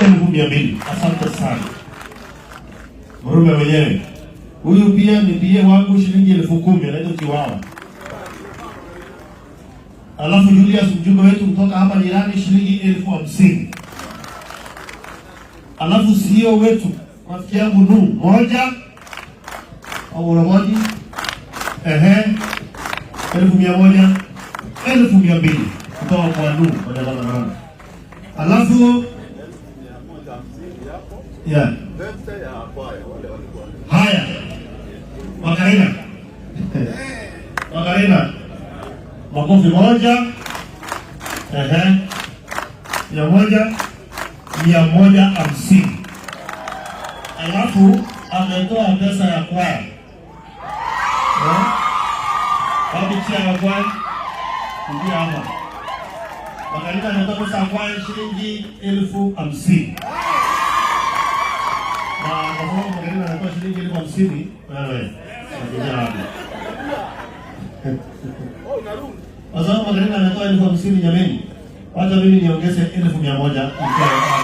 200,000. Asante sana. Mrume mwenyewe. Huyu pia ni PA wangu, shilingi 10,000, anaitwa Chiwawa. Alafu Julius, mjumbe wetu kutoka hapa jirani, shilingi 50,000. Alafu CEO wetu, rafiki yangu Nu moja au unamoji, ehe, 100,000, 200,000 kutoka kwa Nu moja. Alafu yeah. Haya, Makarina, Makarina, makofi moja, ehe, 100, 150. Alafu ametoa pesa ya kwaya. Eh? Wapi chair wa kwaya? Ingia hapa. Makarina ametoa pesa ya kwaya shilingi 50,000. Na kwa sababu Makarina anatoa shilingi 50,000, wewe unakuja wapi? Kwa sababu Makarina anatoa 50,000, jameni, wacha mimi niongeze 100,000.